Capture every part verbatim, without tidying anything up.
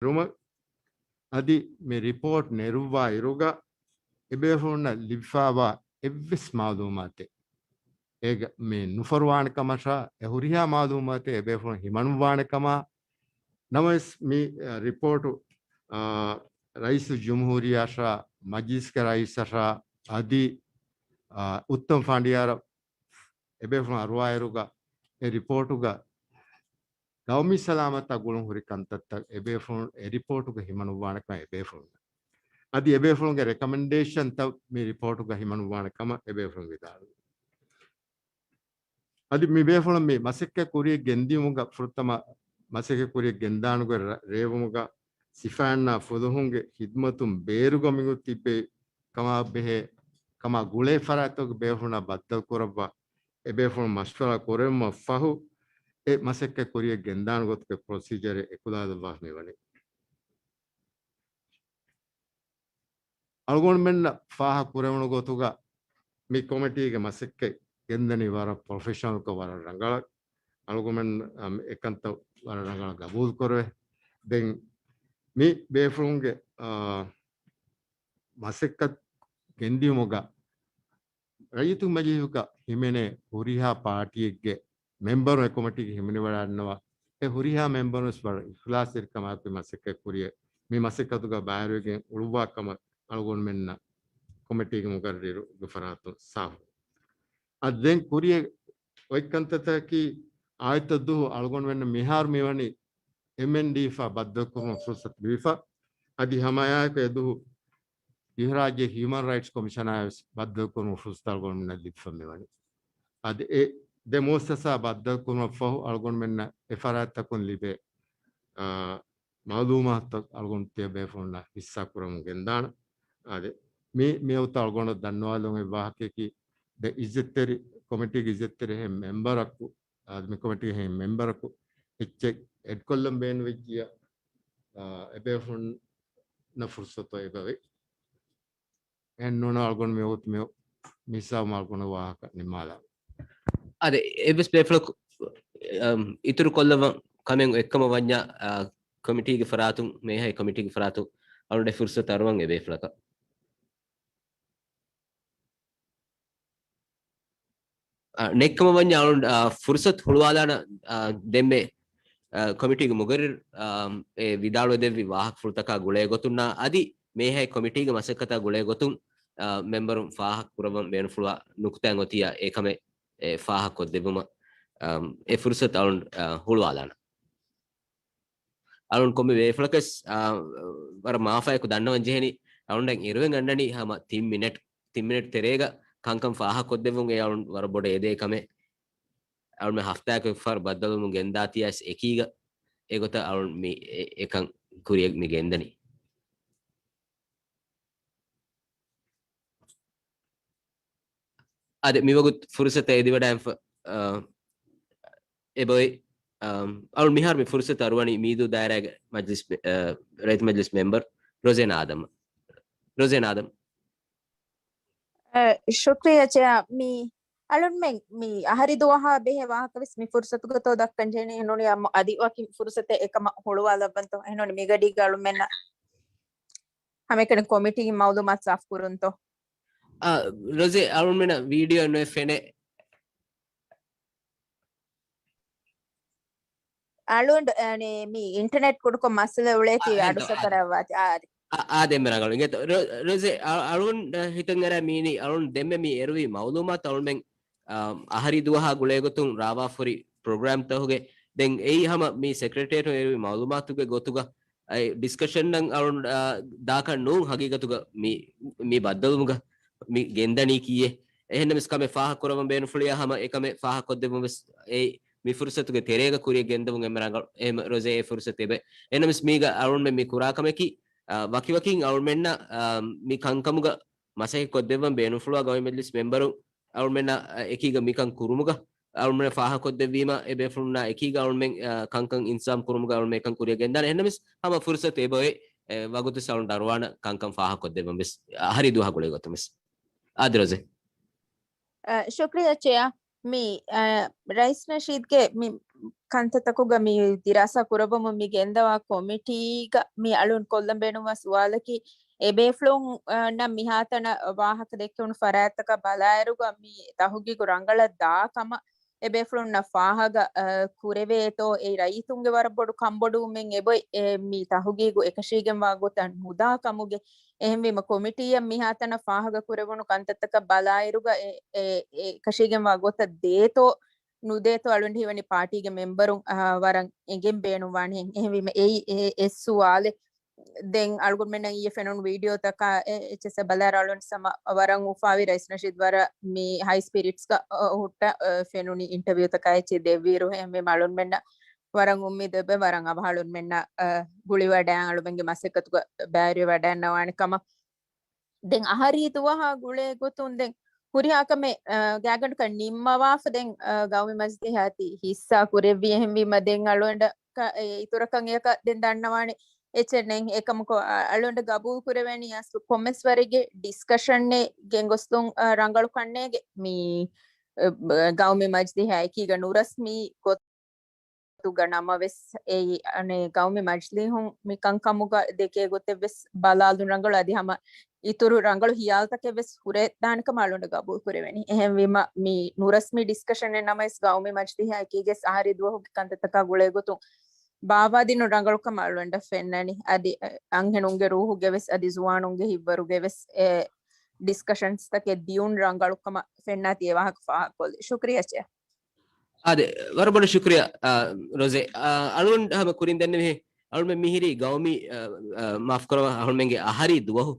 ރުމަށް އަދި މި ރިޕޯޓް ނެރުއްވާ އިރުގަ އެބޭފުޅުންނަށް ލިބިފާވާ އެއްވެސް މައުލޫމާތެއް އޭގަ މި ނުފޮރުވާނެ ކަމަށާ، އެ ހުރިހާ މައުލޫމާތެއް އެބޭފުޅުން ހިމަނުއްވާނެ ކަމާ، ނަމަވެސް މި، އަ، ރިޕޯޓު، އަ، ރައީސުލްޖުމްހޫރިއްޔާއަށާ، މަޖިލިސްގެ ރައީސަށާ އަދި، އަ، އުއްތަމަ ފަނޑިޔާރަށް އެބޭފުޅުން އަރުވާއިރުގަ އެ ރިޕޯޓުގަ ގައުމީ ސަލާމަތާ ގުޅުން ހުރި ކަންތައްތައް އެބޭފުޅުން އެ ރިޕޯޓުގަ ހިމަނުއްވާނެ ކަމަށް އެބޭފުޅުން އަދި އެބޭފުޅުންގެ ރެކަމެންޑޭޝަންތައް މި ރިޕޯޓުގަ ހިމަނުއްވާނެ ކަމަށް އެބޭފުޅުން ވިދާޅުވި. އަދި މި ބޭފުޅުން މި މަސައްކަތް ކުރިޔަށް ގެންދިޔުމުގަ ފުރަތަމަ މަސައްކަތް ކުރިޔަށް ގެންދާނުގެ ރ-، ރޭވުމުގަ ސިފައިންނާ ފުލުހުންގެ ޚިދުމަތުން ބޭރުގަ މިގޮތް ތިއްބެވި ކަމާ ބެހޭ ކަމާ ގުޅޭ ފަރާތްތަކުގެ ބޭފުޅުންނާ ބައްދަލު ކުރައްވާ އެ ބޭފުޅުން މަޝްވަރާ ކުރެވުމަށް ފަހު، އެ މަސައްކަތް ކުރިޔަށް ގެންދާނެ ގޮތުގެ ޕްރޮސީޖަރެއް އެކުލަވާލައްވާފަ މިވަނީ. އަޅުގަނޑުމެންނަށް ފާހަގަ ކުރެވުނު ގޮތުގަ މި ކޮމިޓީގެ މަސައްކަތް ގެންދަނީ ވަރަށް ޕްރޮފެޝަނަލްކޮށް، ވަރަށް ރަނގަޅަށް. އަޅުގަނޑުމެން، އަ، އެކަންތައް ވަރަށް ރަނގަޅަށް ގަބޫލު ކުރެވޭ. ދެން މި ބޭފުޅުންގެ، އާ، މަސައްކަތް ގެންދިއުމުގަ ރައްޔިތުން މަޖިލީހުގަ ހިމެނޭ ހުރިހާ ޕާޓީއެއްގެ މެމްބަރު އެ ކޮމިޓީގެ ހިމެނިވަޑައިގަންނަވާ، އެ ހުރިހާ މެމްބަރުން ވެސް ވަރަށް އިޚްލާޞްތެރިކަމާއެކު މަސައްކަތް ކުރިޔަށް މި މަސައްކަތުގަ ބައިވެރިވެގެން އުޅުއްވާ ކަމަށް އަޅުގަނޑުމެންނަށް ކޮމިޓީގެ މުގައްރިރުގެ ފަރާތުން ސާފު. އަދި ދެން ކުރިޔަށް އޮތް ކަންތައްތަކަކީ އާދިއްތަ ދުވަހު އަޅުގަނޑުމެންނަށް މިހާރު މިވަނީ އެމްއެންޑީއެފާ ބައްދަލުކުރުމަށް ފުރުސަތު ލިބިފަ. އަދި ހަމައެއާއެކު އެދުވަހު ދިވެހިރާއްޖޭ ހިއުމަން ރައިޓްސް ކޮމިޝަނާ ވެސް ބައްދަލުކުރުމަށް ފުރުސަތު އަޅުގަނޑުމެންނަށް ލިބިފަ މިވަނީ. އަދި އެ ދެ މުއައްސަސާ ބައްދަލުކުރުމަށް ފަހު އަޅުގަނޑުމެންނަށް އެ ފަރާތްތަކުން ލިބޭ، އާ، މައުލޫމާތުތައް އަޅުގަނޑު ތިޔަބޭފުޅުންނާ ހިއްސާ ކުރަމުން ގެންދާނެ. އާދެ، މި، މިއޮތާ އަޅުގަނޑަށް ދަންނަވާލުން އެއް ވާހަކައަކީ، ދެ އިއްޒަތްތެރި ކޮމިޓީގެ އިއްޒަތްތެރި އެހެން މެމްބަރަކު، އާދެ، މި ކޮމިޓީގެ އެހެން މެމްބަރަކު އެއްޗެއް އެޑްކޮށްލަން ބޭނުންވެއްޖިއްޔާ، އާ، އެބޭފުޅުންނަށް ފުރުސަތު އެބަވޭ. އެހެން ނޫން އަޅުގަނޑު މިވަގުތު މި، މި ހިސާބުން އަޅުގަނޑު ވާހަކަ ނިންމާލާނަން. އާދެ، އެއްވެސް ބޭފުޅަކު، އަމް، އިތުރު ކޮށްލަވަން ކަމެއް އެއްކަމަށް ވަންޏާ، އާ، ކޮމިޓީގެ ފަރާތުން، މޭހައި ކޮމިޓީގެ ފަރާތުން އަޅުގަނޑު ފުރުސަތު އަރުވަން އެ ބޭފުޅަކަށް. އަ، ނެއްކަމަށް ވަންޏާ އަޅުން، އަ، ފުރުސަތު ހުޅުވާލާނަ، އަ، ދެންމެ، އަ، ކޮމިޓީގެ މުގައްރިރު، އަ، އެ ވިދާޅުވެދެއްވި ވާހަކަފުޅުތަކާ ގުޅޭ ގޮތުންނާ އަދި މޭހައި ކޮމިޓީގެ މަސައްކަތާ ގުޅޭ ގޮތުން، އަ، މެމްބަރުން ފާހަގަ ކުރައްވަން ބޭނުންފުޅުވާ ނުކުތާއިން އޮތިއްޔާ އެކަމެއް، އެ، ފާހަގަ ކޮށްދެއްވުމަށް، އަ، އެ ފުރުސަތު އަޅުން، އަ، ހުޅުވާލާނަ. އަޅުން ކޮންމެ ބޭފުޅަކަސް، އާ، ވަރަށް މާފާއެކު ދަންނަވަން ޖެހެނީ، އަޅުން ދެން އިރުވެން އަންނަނީ ހަމަ ތިން މިނެޓް، ތިން މިނެޓް ތެރޭގަ ކަންކަން ފާހަގަކޮށްދެއްވުން އެ އަޅުން ވަރަށް ބޮޑަށް އެދޭ ކަމެއް. އަޅުމެން ހަފްތާއަކު އެއްފަހަރު ބައްދަލުވަމުން ގެންދާތީއަސް އެކީގަ އެގޮތަށް އަޅުން މި އެ-، އެކަން ކުރިޔަށް މި ގެންދަނީ. އާދެ، މިވަގުތު ފުރުސަތަށް އެދިވަޑައިންފަ، އާ، އެބައޮތް، އާ، އަޅުން މިހާރު މި ފުރުސަތު އަރުވަނީ މީދޫ ދާއިރާގެ މަޖްލިސް މެ-، އާ، ރައްޔިތު މަޖްލިސް މެމްބަރު ރޮޒޭނާ އާދަމް. ރޮޒޭނާ އާދަމް. އަ، ޝުކްރިޔާ ޗެއާ، މި އަޅުންމެން މި އަހަރި ދުވަހާ ބެހޭ ވާހަކަވެސް މި ފުރުސަތުގައި ދައްކަން ޖެހެނީ އެހެންނޫނީ އަދި ވަކި ފުރުސަތެއް އެކަމަށް ހުޅުވާލައްވަންތޯ؟ އެހެންނޫނީ މިގަޑީގަ އަޅުމެންނަށް ހަމައެކަނި ކޮމިޓީގެ މައުލޫމާތު ސާފު ކުރުންތޯ؟ އަ، ރޮޒޭ އަޅުމެންނަށް ވީޑިއޯ ނުއެއް ފެނޭ. އަޅުން، އަނެ، މި އިންޓަނެޓް ކުޑަކޮށް މައްސަލަ އުޅޭތީ އަ، އަޑު އެހެންތޯ، އަ، ސަކަރައްވާތީ. އާ، އާ، ދެންމެ ރަނގަޅު. އިނގޭތޯ، ރޮ-، ރޮޒޭ، އަ، އަޅުން ހިތަށް އަރާ މީނީ، އަޅުން ދެންމެ މި އެރުވި މައުލޫމާތު އަޅުމެން، އަ، އަހަރީ ދުވަހާ ގުޅޭގޮތުން ރާވާފަހުރި ޕްރޮގްރާމްތަކުގެ ދެން އެއީ ހަމަ މި ސެކްރެޓޭރިއޭޓުން އެރުވި މައުލޫމާތުގެ ގޮތުގަ އެ ޑިސްކަޝަންއަށް އަޅުން، އާ، ދާކަށް ނޫން ހަގީގަތުގަ މި، މި ބައްދަލުވުމުގަ މި ގެންދަނީ ކީއެއް. އެހެންނަމަވެސް ކަމެއް ފާހަގަކުރައްވަން ބޭނުންފުޅިޔާ ހަމަ އެކަމެއް ފާހަގަކޮށްދެއްވުން ވެސް އެ މި ފުރުސަތުގެ ތެރޭގަ ކުރިޔަށް ގެންދަވުން އެންމެ ރަނގަޅު. އެހެން ރޮޒޭ އެ ފުރުސަތު އެބަ. އެހެންނަމަވެސް މީގަ އަޅުންމެން މި ކުރާ ކަމަކީ، އާ، ވަކިވަކިން އަޅުންމެންނަށް، އާ، މި ކަންކަމުގަ މަސައްކަތް ކޮށްދެއްވަން ބޭނުންފުޅުވާ ގައުމީ މަޖްލިސް މެމްބަރުން އަޅުމެންނަށް އެކީގަ މިކަން ކުރުމުގަ އަޅުމެން ފާހަގަކޮށްދެއްވީމަ، އެ ބޭފުޅުންނާ އެކީގަ އަޅުމެން، އާ، ކަންކަން އިންތިޒާމް ކުރުމުގަ އަޅުމެން އެކަން ކުރިޔަށް ގެންދާނެ. އެހެންނަމަވެސް ހަމަ ފުރުސަތު އެބައޮތް، އެ، ވަގުތު އަޅުން އަރުވާނަ ކަންކަން ފާހަގަކޮށްދެއްވަން ވެސް، އަހަރީ ދުވަހާ ގުޅޭގޮތުން ވެސް. އާދެ ރޮޒޭ. އަ، ޝުކްރިޔާ ޗެއާ. މި، އަ، ރައީސް ނަޝީދްގެ މި ކަންތައްތަކުގަ މި ދިރާސާ ކުރައްވަމުން މި ގެންދަވާ ކޮމިޓީގަ މި އަޅުން ކޮށްލަން ބޭނުންވާ ސުވާލަކީ، އެބޭފުޅުންނަށް މިހާތަނަށް ވާހަކަ ދެއްކެވުނު ފަރާތްތަކަށް ބަލާއިރުގަ މި ތަހުގީގު ރަނގަޅަށް ދާ ކަމަށް އެބޭފުޅުންނަށް ފާހަގަ، އަ، ކުރެވޭތޯ، އެ ރައްޔިތުންގެ ވަރަށް ބޮޑު ކަންބޮޑުވުމެއް އެބޮތް، އެ، މި ތަހުގީގު އެކަށީގެންވާ ގޮތަށް ނުދާ ކަމުގެ. އެހެންވީމަ، ކޮމިޓީއަށް މިހާތަނަށް ފާހަގަ ކުރެވުނު ކަންތައްތަކަށް ބަލާއިރުގަ އެ، އެ، އެ އެކަށީގެންވާ ގޮތަށް ދޭތޯ، ނުދޭތޯ އަޅުގަނޑު ހީވަނީ ޕާޓީގެ މެމްބަރުން، އާ، ވަރަށް އެނގެން ބޭނުންވާނެ. އެހެންވީމަ އެއީ އެ، އެއް ސުވާލެއް. ދެން އަޅުގަނޑުމެންނަށް އިއްޔެ ފެނުނު ވީޑިއޯތަކާ އެ، އެއްޗެއްސަށް ބަލާއިރު އަޅުގަނޑު ހަމަ ވަރަށް އުފާވި ރައީސް ނަޝީދު ވަރަށް މި ހައި ސްޕިރިޓްސްގަ، އަ، ހުއްޓަ، އަ، ފެނުނީ އިންޓަވިއުތަކާ އެއްޗެއް ދެއްވިއިރު. އެހެންވީމަ އަޅުގަނޑުމެންނަށް ވަރަށް އުއްމީދު އެބަ ވަރަށް އަވަހަށް އަޅުގަނޑުމެންނަށް، އަ، ގުޅިވަޑައި އަޅުގަނޑުގެ މަސައްކަތުގަ ބައިވެރިވެވަޑައިގަންނަވާނެ ކަމަށް. ދެން އަހަރީ ދުވަހާ ގުޅޭ ގޮތުން ދެން ހުރިހާ ކަމެއް، އަ، ގާތްގަނޑަކަށް ނިންމަވާފަ ދެން، އަ، ގައުމީ މަޖިލީހާ އަދި ހިއްސާ ކުރެއްވި. އެހެންވީމަ ދެން އަޅުގަނޑަކަށް އެ އިތުރަކަށް އެއަކަށް ދެން ދަންނަވާނެ އެއްޗެއް ނެތް. އެކަމަކު، އަ، އަޅުގަނޑަށް ގަބޫލު ކުރެވޭނީ އަސްލު ކޮންމެސް ވަރެއްގެ ޑިސްކަޝަންއެއް ގެންގޮސްލުން، އަ، ރަނގަޅު ކަންނޭގެ. މި، އަ، ގައުމީ މަޖިލީހާ އެކީގަ ނުރަސްމީ ގޮތު ގޮތުގަ ނަމަވެސް، އެއީ، އަނެއް، ގައުމީ މަޖިލީހުން މި ކަންކަމުގަ ދެކޭ ގޮތެއް ވެސް ބަލާލުން ރަނގަޅު، އަދި ހަމަ އިތުރު ރަނގަޅު ހިޔާލުތަކެއް ވެސް ހުރެދާނެ ކަމަށް އަޅުގަނޑަށް ގަބޫލު ކުރެވެނީ. އެހެންވީމަ، މި ނުރަސްމީ ޑިސްކަޝަނެއް ނަމަވެސް، ގައުމީ މަޖިލީހާ އެކީގަ އަހަރީ ދުވަހުގެ ކަންތައްތަކާ ގުޅޭ ގޮތުން ބާއްވާދިނުން ރަނގަޅު ކަމަށް އަޅުގަނޑަށް ފެންނަނީ. އަދި، އަ، އަންހެނުންގެ ރޫހުގެ ވެސް އަދި ޒުވާނުންގެ ހިތްވަރުގެ ވެސް އެ ޑިސްކަޝަންސްތަކެއް ދިޔުން ރަނގަޅު ކަމަށް ފެންނާތީ އެ ވާހަކަ ފާހަގަކޮށްލި. ޝުކްރިޔާ ޗެއާ. އާދެ، ވަރަށް ބޮޑަށް ޝުކްރިޔާ، އާ، ރޮޒޭ. އާ، އަޅުގަނޑު ހަމަ ކުރިން ދެންނެވިހެން، އަޅުމެން މިހިރީ ގައުމީ، އާ، އާ، މާފުކުރައްވާ، އަޅުމެންގެ އަހަރީ ދުވަހު،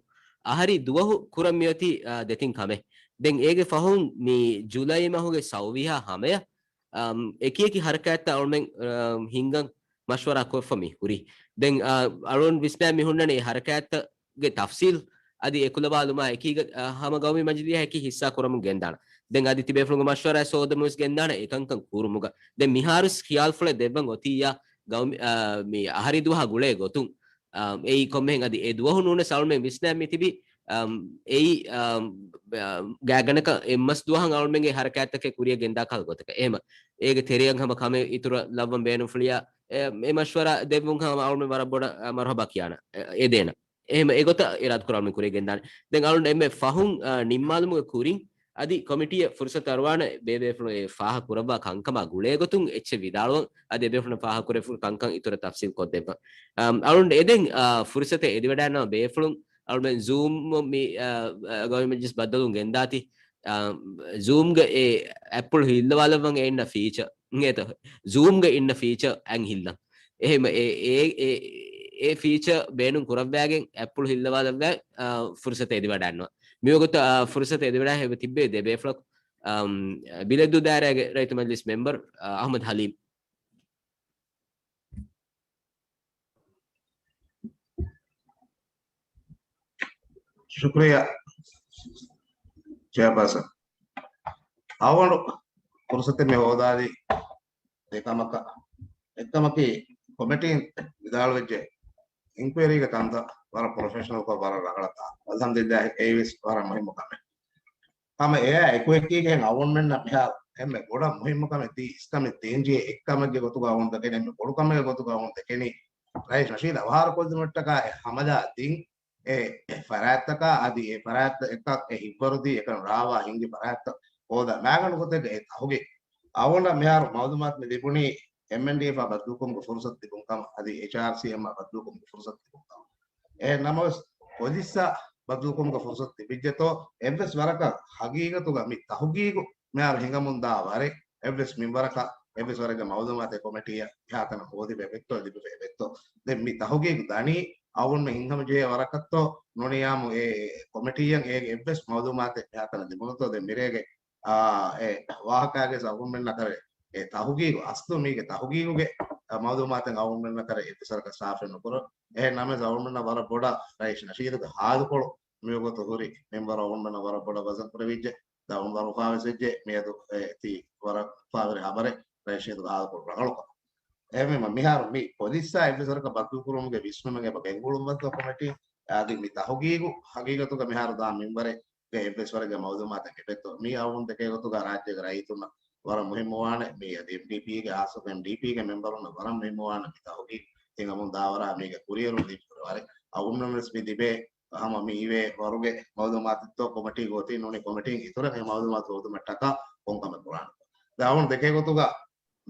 އަހަރީ ދުވަހު ކުރަން މިއޮތީ، އާ، ދެތިން ކަމެއް. ދެން އޭގެ ފަހުން މި ޖުލައި މަހުގެ ސައުވީހާ ހަމަޔަށް، އާ، އެކިއެކި ހަރަކާތްތައް އަޅުމެން، އާ، ހިންގަން މަޝްވަރާ ކޮށްފަ މި ހުރީ. ދެން، އާ، އަޅުގަނޑު ވިސްނާ މި ހުންނަނީ އެ ހަރަކާތްތައް ގެ ތަފްސީލް އަދި އެކުލަވާލުމާ އެކީގަ، އަ، ހަމަ ގައުމީ މަޖިލީހާ އެކީ ހިއްސާ ކުރަމުން ގެންދާނަ. ދެން އަދި ތިބޭފުޅުންގެ މަޝްވަރާ ސޯދަމުވެސް ގެންދާނަ އެކަންކަން ކުރުމުގަ. ދެން މިހާރުސް ޚިޔާލުފުޅެއް ދެއްވަން އޮތިއްޔާ ގައުމީ، އަ، މި އަހަރީ ދުވަހާ ގުޅޭ ގޮތުން، އަ، އެއީ ކޮންމެހެން އަދި އެ ދުވަހު ނޫނަސް އަޅުމެން ވިސްނާ މިތިބި، އަ، އެއީ، އަ، ގާތްގަނޑަކަށް އެއްމަސް ދުވަހަށް އަޅުމެންގެ ހަރަކާތްތަކެއް ކުރިޔަށް ގެންދާ ކަހަލަ ގޮތަކަށް. އެހެމަ އޭގެ ތެރެއަށް ހަމަ ކަމެއް އިތުރަށް ލައްވަން ބޭނުންފުޅިޔާ، އެ، އެ މަޝްވަރާ ދެއްވުން ހަމަ އަޅުމެން ވަރަށް ބޮޑަށް، އަ، މަރުހަބާ ކިޔާނަ، އެ، އެދޭނަ. އެހެމަ އެގޮތަށް އިރާދަކުރާ އަޅުމެން ކުރިޔަށް ގެންދާނެ. ދެން އަޅުން އެންމެ ފަހުން، އަ، ނިންމާލުމުގެ ކުރިން އަދި ކޮމިޓީއަށް ފުރުސަތު އަރުވާނެ ބޭބޭފުޅުން އެ ފާހަ ކުރައްވާ ކަންކަމާ ގުޅޭ ގޮތުން އެއްޗެއް ވިދާޅުވަން. އަދި އެބޭފުޅުން ފާހަ ކުރެފު ކަންކަން އިތުރަށް ތަފްސީލް ކޮށްދެއްވަން. އަ، އަޅުން އެދެން، އަ، ފުރުސަތެއް އެދިވަޑައިންނަވާ ބޭފުޅުން އަޅުމެން ޒޫމް މި، އަ، އަ، ގައުމީ މަޖިލިސް ބައްދަލުވުން ގެންދާތީ، އަ، ޒޫމްގެ އެ އެޕް ހިއްލަވާލައްވަން އެ އިންނަ ފީޗަ، އިނގޭތަ؟ ޒޫމްގެ އިންނަ ފީޗަ އަތް ހިއްލަން. އެހެމަ އެ، އެ، އެ، އެ ފީޗަ ބޭނުން ކުރައްވައިގެން އެޕް ހިއްލަވާލައްވާ، އަ، ފުރުސަތެއް އެދިވަޑައިންނަވާ. މިވަގުތު، އަ، ފުރުސަތެއް އެދިވަޑައި ހެވި ތިއްބެވި ދެ ބޭފުޅަކު، އަ، ބިލެއްދޫ ދާއިރާގެ ރައްޔިތު މަޖިލިސް މެމްބަރު، އަ، އަޙްމަދު ޙަލީމް. ޝުކުރިއްޔާ ޗެއާޕާސަން. އަޅުގަނޑު ފުރުސަތެއް މި ހޯދާލީ ދެ ކަމަކަށް. އެއްކަމަކީ ކޮމިޓީން ވިދާޅުވެއްޖެ އިންކުއަރީގެ ކަންތައް ވަރަށް ޕްރޮފެޝަނަލްކޮށް ވަރަށް ރަނގަޅަށް ތާ. އަލްޙަމްދުލިއްލާހް އެއީވެސް ވަރަށް މުހިއްމު ކަމެއް. ހަމަ އެއާ އެކުއެކީގެން އަވުންމެންނަށް މިހާރު އެންމެ ބޮޑަށް މުހިއްމު ކަމެއް ދީ އިސްކަމެއް ދޭންޖެހޭ އެއްކަމެއްގެ ގޮތުގަ އަވުން ދެކެނީ، އެންމެ ބޮޑު ކަމެއްގެ ގޮތުގަ އަވުން ދެކެނީ ރައީސް ނަޝީދު އަވަހާރަކޮށްދިނުމަށްޓަކާ އެ ހަމަލާ ދިން އެ ފަރާތްތަކާ އަދި އެ ފަރާތްތައް އެކަށް އެ ހިތްވަރުދީ އެކަން ރާވާ ހިންގި ފަރާތްތައް ހޯދާ މާގަނޑު ގޮތެއްގަ އެ ތަހުގީގު. އަވުންނަށް މިހާރު މައުލޫމާތު މި ލިބުނީ އެމްއެންޑީއެފްއާ ބައްދަލުކުރުމުގެ ފުރުސަތު ލިބުން ކަމަށް އަދި އެޗްއާރްސީއެމްއާ ބައްދަލުކުރުމުގެ ފުރުސަތު ލިބުން ކަމަށް. އެހެން ނަމަވެސް، ޕޮލިސްއާ ބައްދަލުކުރުމުގެ ފުރުސަތު ލިބިއްޖެތޯ، އެއްވެސް ވަރަކަށް ހަގީގަތުގަ މި ތަހުގީގު މިހާރު ހިނގަމުންދާ ވަރެއް، އެއްވެސް މިންވަރަކަށް، އެއްވެސް ވަރެއްގެ މައުލޫމާތެއް ކޮމިޓީއަށް އެހާތަނަށް ހޯދިފަ އެބެއްތޯ، ލިބިފަ އެބެއްތޯ. ދެން މި ތަހުގީގު ދަނީ އަވުންމެ ހިނގަމުޖެހޭ ވަރަކަށްތޯ، ނޫނިޔާމު އެ ކޮމިޓީއަށް އޭގެ އެއްވެސް މައުލޫމާތެއް އެހާތަނަށް ލިބުނުތޯ. ދެން މިރޭގެ އާ، އެ ވާހަކާގެ އަވުންމެންނަކަށް އެ ތަހުގީގު އަސްލު މީގެ ތަހުގީގުގެ، އަ، މައުލޫމާތެއް އަވުންމެންނަކަށް އެއްވެސް ވަރަކަށް ސާފެއް ނުކުރަ. އެހެން ނަމަވެސް އަވުންމެންނަށް ވަރަށް ބޮޑަށް ރައީސް ނަޝީދުގެ ހާލުކޮޅު މިވަގުތު ހުރި މިންވަރު އަވުންމެންނަށް ވަރަށް ބޮޑަށް ވަޒަން ކުރެވިއްޖެ. ދައުން ވަރަށް އުފާވެސް ވެއްޖެ. މިއަދު އެ ތީ ވަރަށް އުފާވެރި ހަބަރެއް ރައީސް ނަޝީދުގެ ހާލުކޮޅު ރަނގަޅުކަމަށް. އެހެންވީމަ މިހާރު މި ޕޮލިސްއާ އެއްވެސް ވަރަކަށް ބައްދަލުކުރުމުގެ ވިސްނުމެއް އެބަ ގެންގުޅުންވަންތޯ ކޮމިޓީ؟ އަދި މި ތަހުގީގު ހަގީގަތުގަ މިހާރު ދާ މިންވަރެއްގެ އެއްވެސް ވަރެއްގެ މައުލޫމާތެއް އެބެތޯ؟ މި އަވުން ދެކޭ ގޮތުގަ ރާއްޖޭގެ ރައްޔިތުންނަށް ވަރަށް މުހިއްމުވާނެ. މީ އަދި އެމްޑީޕީގެ ހާއްސަކޮށް އެމްޑީޕީގެ މެމްބަރުންނަށް ވަރަށް މުހިއްމުވާނެ މި ތަހުގީގު. ތިން އަމުން ދާވަރާ މީގެ ކުރިއެރުން ލިބިފަ ވަރެއް އަޅުގަނޑުމެން ވެސް މި ލިބޭ ހަމަ މި އިވޭ ވަރުގެ މައުލޫމާތުތޯ ކޮމިޓީގެ އޮތީ ނޫނީ ކޮމިޓީން އިތުރަށް އެ މައުލޫމާތު ހޯދުމަށްޓަކާ ކޮންކަމެއް ކުރާނެ. ދެ އަޅުގަނޑު ދެކޭ ގޮތުގަ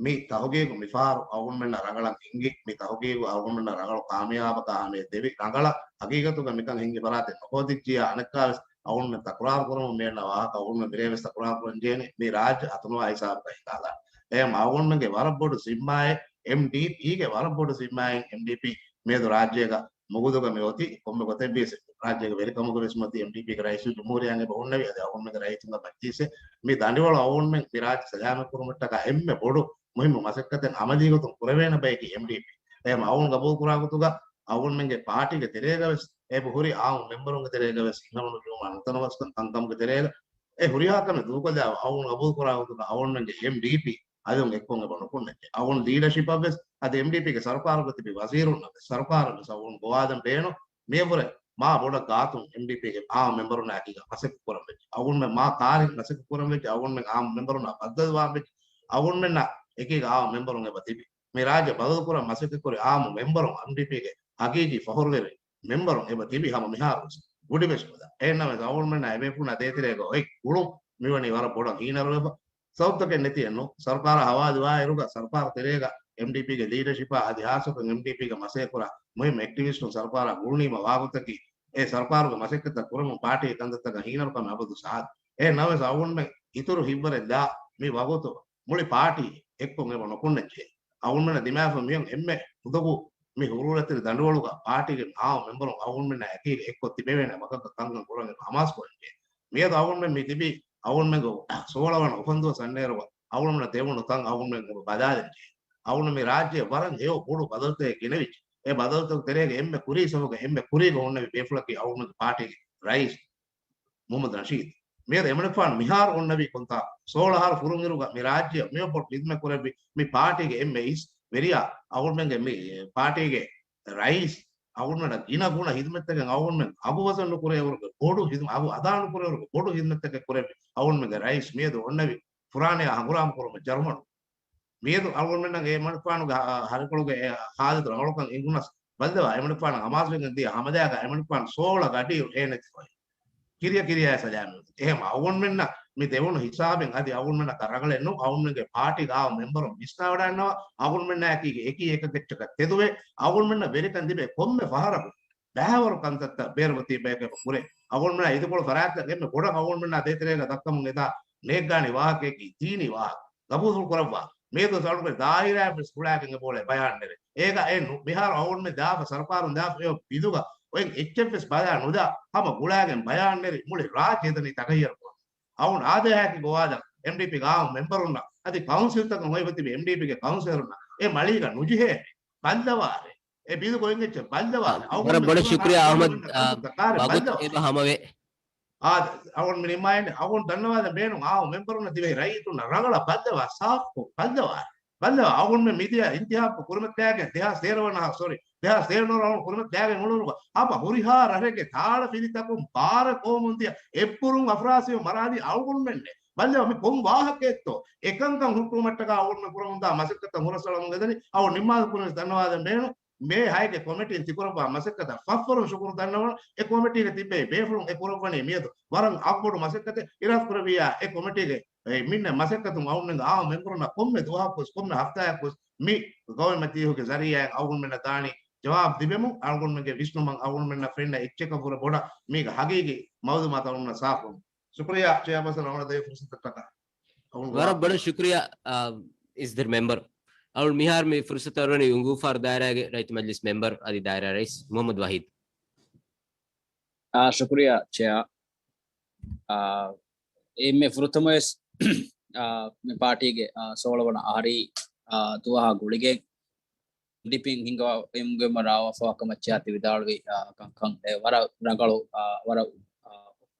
މި ތަހުގީގު މިފަހަރު އަޅުގަނޑުމެންނަށް ރަނގަޅަށް އެނގި، މި ތަހުގީގު އަޅުގަނޑުމެންނަށް ރަނގަޅު ކާމިޔާބަކާ ހަމަޔަށް ދެވި ރަނގަޅަށް ހަގީގަތުގަ މިކަން ހިންގި ފަރާތެއް ނުހޯދިއްޖިއްޔާ އަނެއްކާވެސް އަޅުގަނޑުމެން ތަކުރާރު ކުރަމުން މިއަންނަ ވާހަކަ އަޅުގަނޑުމެން މިރޭވެސް ތަކުރާރު ކުރަން ޖެހޭނީ މި ރާއްޖެ އަތުނުވާ ހިސާބަކަށް ހިނގާލާނެ. އެހެން އަޅުގަނޑުމެންގެ ވަރަށް ބޮޑު ޒިންމާއެއް، އެމްޑީޕީގެ ވަރަށް ބޮޑު ޒިންމާއެއް އެމްޑީޕީ މިއަދު ރާއްޖޭގަ މުގުދުގަ މި އޮތީ ކޮންމެ ގޮތެއް ވިޔަސް ރާއްޖޭގެ ވެރިކަމުގަ ވެސް މަތީ އެމްޑީޕީގެ ރައީސުލްޖުމްހޫރިއްޔާ އެބަ ހުންނެވި އަދި އަޅުގަނޑުމެންގެ ރައްޔިތުންގެ މަޖްލީސް މި ދަނޑިވަޅު އަޅުގަނޑުމެން މި ރާއްޖެ ސަލާމަތް ކުރުމަށްޓަކާ އެންމެ ބޮޑު މުހިއްމު މަސައްކަތެއް އަމަލީ ގޮތުން ކުރެވޭނެ ބަޔަކީ އެމްޑީޕީ. އެހެން އަޅުގަނޑު ގަބޫލު ކުރާ ގޮތުގަ އަޅުގަނޑުމެންގެ ޕާޓީގެ ތެރޭގަ ވެސް އެބަ ހުރި އާއްމު މެމްބަރުންގެ ތެރޭގަ ވެސް އިންހަމަނުޖޫމާ ނުތަނަވަސްކަން ކަންކަމުގެ ތެރޭގަ އެ ހުރިހާ ކަމެއް ދޫކޮށްލާ އަޅުގަނޑު ގަބޫލު ކުރާ ގޮތުގަ އަޅުގަނޑުމެންގެ އެމްޑީޕީ އަލުން އެއްކޮށް އެބަ ނުކުންނައްޖެ. އަޅުގަނޑު ލީޑަޝިޕަށް ވެސް އަދި އެމްޑީޕީގެ ސަރުކާރުގަ ތިބި ވަޒީރުންނަށް ވެސް ސަރުކާރަށް ވެސް އަޅުގަނޑު ގޮވާލަން ބޭނުން. މިއަށްވުރެ މާ ބޮޑަށް ގާތުން އެމްޑީޕީގެ އާއްމު މެމްބަރުންނާ އެކީގަ މަސައްކަތް ކުރަން ވެއްޖެ. އަޅުގަނޑުމެން މާ ކާރިން މަސައްކަތް ކުރަން ވެއްޖެ. އަޅުގަނޑުމެން އާއްމު މެމްބަރުންނާ ބައްދަލުވާން ވެއްޖެ. އަޅުގަނޑުމެންނަށް އެކީގަ އާއްމު މެމްބަރުން އެބަ ތިބި. މި ރާއްޖެ ބަދަލުކުރަން މަސައްކަތްކުރި އާއްމު މެމްބަރުން އެމްޑީޕީގެ ހަގީގީ ފަހުރުވެރި މެމްބަރުން އެބަ ތިބި ހަމަ މިހާރުވެސް ގުޑިވެސް ނުދާ. އެހެންނަމަވެސް އަޅުގަނޑުމެންނާ އެބޭފުޅުންނާ ދޭތެރޭގަ އޮތް ގުޅުން މިވަނީ ވަރަށް ބޮޑަށް ހީނަރުވެފަ. ސަބަބުތަކެއް ނެތިއެއްނު. ސަރުކާރާ ހަވާލުވާއިރުގަ ސަރުކާރު ތެރޭގަ އެމްޑީޕީގެ ލީޑަޝިޕާ އަދި ހާއްސަކޮށް އެމްޑީޕީގެ މަސައްކަތްކުރާ މުހިއްމު އެކްޓިވިސްޓުން ސަރުކާރާ ގުޅުނީމަ ވާގޮތަކީ އެ ސަރުކާރުގެ މަސައްކަތްތައް ކުރަމުން ޕާޓީގެ ކަންތައްތަކަށް ހީނަރުކަމެއް އަބަދު ސާދު. އެހެން ނަމަވެސް އަޅުގަނޑުމެން އިތުރު ހިތްވަރެއް ލާ މި ވަގުތު މުޅި ޕާޓީ އެއްކޮށް އެބަ ނުކުންނައްޖެ. އަޅުގަނޑުމެންނަށް ދިމާވެފަ މިއޮތް އެންމެ ހުދަގޫ މި ހުރޫރަތިރި ދަނޑުވަޅުގަ ޕާޓީގެ އާއްމު މެމްބަރުން އަޅުގަނޑުމެންނާ އެކީގަ އެއްކޮށް ތިބެވޭނެ ވަގުތަކަށް ކަންކަން ކުރަން އެބަ ހަމަހަމަޔަށް ކުރަންޖެހޭ. މިއަދު އަޅުގަނޑުމެން މި ތިބީ އަޅުގަނޑުމެންގެ ސޯޅަ ވަނަ އުފަންދުވަސް އަންނައިރުގަ އަޅުގަނޑުމެންނަށް ދެވުނު ތަން އަޅުގަނޑުމެން ބަލާލަންޖެހޭ. އަޅުގަނޑު މި ރާއްޖެ ވަރަށް ހެޔޮ ބޮޑު ބަދަލުތަކެއް ގެނެވިއްޖެ. އެ ބަދަލުތަކުގެ ތެރޭގަ އެންމެ ކުރީ ސަފުގަ އެންމެ ކުރީގަ ހުންނެވި ބޭފުޅަކީ އަޅުގަނޑުގެ ޕާޓީގެ ރައީސް މުހައްމަދު ނަޝީދު. މިއަދު އެމަނިކުފާނު މިހާރު އޮންނެވީ ކޮންތާކު؟ ސޯޅަ އަހަރު ފުރުންއިރުގަ މި ރާއްޖެއަށް މިއޮއް ބޮޑު ޚިދުމަތް ކުރެއްވި މި ޕާޓީގެ އެންމެ އިސް ވެރިޔާ އަޅުގަނޑުމެންގެ މި ޕާޓީގެ ރައީސް އަޅުގަނޑުމެންނަށް ގިނަ ގުނަ ޚިދުމަތްތަކެއް އަޅުގަނޑުމެން އަގު ވަޒަން ނުކުރޭވަރުގެ ބޮޑު ޚިދުމަ-، އަގު އަދާ ނުކުރޭވަރުގެ ބޮޑު ޚިދުމަތްތަކެއް ކުރެއްވި އަޅުގަނޑުމެންގެ ރައީސް މިއަދު އޮންނެވި ފުރާނަޔާ ހަނގުރާމަ ކުރުމަށް ޖަރުމަނު. މިއަދު އަޅުގަނޑުމެންނަށް އެމަނިކުފާނުގެ ހަ-، ހަރިކޮޅުގެ އެ ހާލަތު ރަނގަޅުކަން އެނގުނަސް ބައްލަވާ، އެމަނިކުފާނަށް ހަމާސްވެގެން ދިޔަ ހަމަލާގަ އެމަނިކުފާނު ސޯޅަ ގަޑިއިރު ހޭނެތި ފަހެ ކިރިޔަ ކިރިޔާ ސަލާމަތް. އެހެން އަޅުގަނޑުމެންނަށް މި ދެވުނު ހިސާބެއް އަދި އަޅުގަނޑުމެންނަށް ރަނގަޅެއް ނޫން. އަޅުގަނޑުމެންގެ ޕާޓީގެ އާއްމު މެމްބަރުން ވިސްނާވަޑައިގަންނަވާ، އަޅުގަނޑުމެންނާއެކީގެ އެކީ އެކަކަށްޓަކަށް ތެދުވެ، އަޅުގަނޑުމެންނަށް ވެރިކަން ލިބޭ ކޮންމެ ފަހަރަކު ބައިވަރު ކަންތައްތައް ބޭރުވެތި ބަޔަކަށް ކުރޭ. އަޅުގަނޑުމެންނާ އިދިކޮޅު ފަރާތްތައް އެންމެ ބޮޑަށް އަޅުގަނޑުމެންނާ ދޭތެރޭގަ ދައްކަމުން އެދާ ނޭއްގާނީ ވާހަކައަކީ ދީނީ ވާހަކަ. ގަބޫލު ކުރައްވާ. މިއަދު އަޅުގަނޑު ދާއިރާއެއް ވެސް ގުޅާގެން އެބައުޅޭ ބަޔާން ނެރެ. އޭގަ އެއް ނު-، މިހާރު އަޅުގަނޑުމެން ދާފަ ސަރުކާރުން ދާފަ އެ ބިލުގަ އޮތް އެއްޗެއް ވެސް ބަލާ ނުދާ ހަމަ ގުޅާގެން ބަޔާން ނެރި މުޅި ރާއްޖެ ދަނީ ތަޣައްޔަރު ކުރަން. އަޅުގަނޑު އާދޭހާއަކީ ގޮވާލަން އެމްޑީޕީގެ އާއްމު މެމްބަރުންނަށް އަދި ކައުންސިލްތަކުން އޮތް ތިބި އެމްޑީޕީގެ ކައުންސިލަރުންނަށް އެ މަޅީގަ ނުޖެހޭ ބައްލަވާރޭ. އެ ބިލުގަ އޮތް އެއްޗެއް ބައްލަވާ. ވަރަށް ބޮޑަށް ޝުކުރިޔާ އަޙްމަދު. އާ، ވަގުތު އެބަ ހަމަވޭ. އާ، އަޅުގަނޑު މި ނިންމާލަން ބޭނުން އާއްމު މެމްބަރުންނަށް ދިވެހި ރައްޔިތުންނަށް ރަނގަޅަށް ބައްލަވާ، ސާފުކޮށް ބައްލަވާ. ބައްލަވާ. އަޅުގަނޑުމެން މިދިޔަ އިންތިހާބު ކުރިމަތިލާގެން ދެހާސް ތޭރަ ވަނަ، ސޮރީ، ދެހާސް ތޭރަ ނޫން އަޅުގަނޑު ކުރިމަތިލާގެން އުޅުނުގަ ހަމަ ހުރިހާ ރަށެއްގެ ތާޅަ ފިލިތަކުން ބާރަ ގޮވަމުން ދިޔަ އެއްބުރުން އަފްރާސީމަ މަރާލީ އަޅުގަނޑުމެންނޭ. ބައްލަވާ މި ކޮން ވާހަކައެއްތޯ؟ އެކަންކަން ހުއްޓުވުމަށްޓަކާ އަޅުގަނޑުމެން ކުރަމުންދާ މަސައްކަތަށް ހުރަސްއަޅަމުން އެދަނީ. އަޅުގަނޑު ނިންމާލަން ކުރިން ދަންނަވާލަން ބޭނުން. މޭ ހައިގެ ކޮމިޓީން ތިކުރައްވާ މަސައްކަތަށް ފަށްފަރުން ޝުކުރު ދަންނަވަން. އެ ކޮމިޓީގެ ތިއްބެވި ބޭފުޅުން އެ ކުރައްވަނީ މިއަދު ވަރަށް އަގުބޮޑު މަސައްކަތެއް. އިރާދަކުރެއްވިއްޔާ އެ ކޮމިޓީގެ އެ މިންނަ މަސައްކަތުން އަޅުގަނޑުމެންގެ އާއްމު މެމްބަރުންނަށް ކޮންމެ ދުވަހަކުވެސް ކޮންމެ ހަފްތާއަކުވެސް މި ގައުމީ މަޖިލީހުގެ ޒަރީއާއިން އަޅުގަނޑުމެންނަށް ދާނީ ޖަވާބު ލިބެމުން. އަޅުގަނޑުމެންގެ ވިސްނުމަށް އަޅުގަނޑުމެންނަށް ފެންނަ އެއްޗަކަށްވުރެ ބޮޑަށް މީގެ ހަގީގީ މައުލޫމާތު އަޅުގަނޑުމެންނަށް ސާފުވަމުން. ޝުކުރިއްޔާ ޗެއާޕާސަން އަޅުގަނޑަށް ދެވި ފުރުސަތަށްޓަކާ. ވަރަށް ބޮޑަށް ޝުކުރިއްޔާ، އާ، އިސްދިރި މެމްބަރު. އަޅު މިހާރު މި ފުރުސަތު އަރުވަނީ އުނގޫފާރު ދާއިރާގެ ރައްޔިތު މަޖިލިސް މެމްބަރު އަދި ދާއިރާ ރައީސް މުހައްމަދު ވަހީދު. އާ، ޝުކުރިއްޔާ ޗެއާ. އާ، އެންމެ ފުރަތަމަވެސް، އާ، މި ޕާޓީގެ، އާ، ސޯޅަ ވަނަ އަހަރީ، އާ، ދުވަހާ ގުޅިގެން އެމްޑީޕީން ހިންގަވަމުން ރާވާފަވާ ކަމަށްޗާ ތި ވިދާޅުވި، އާ، ކަންކަން އެ ވަރަށް ރަނގަޅު، އާ، ވަރަށް، އާ،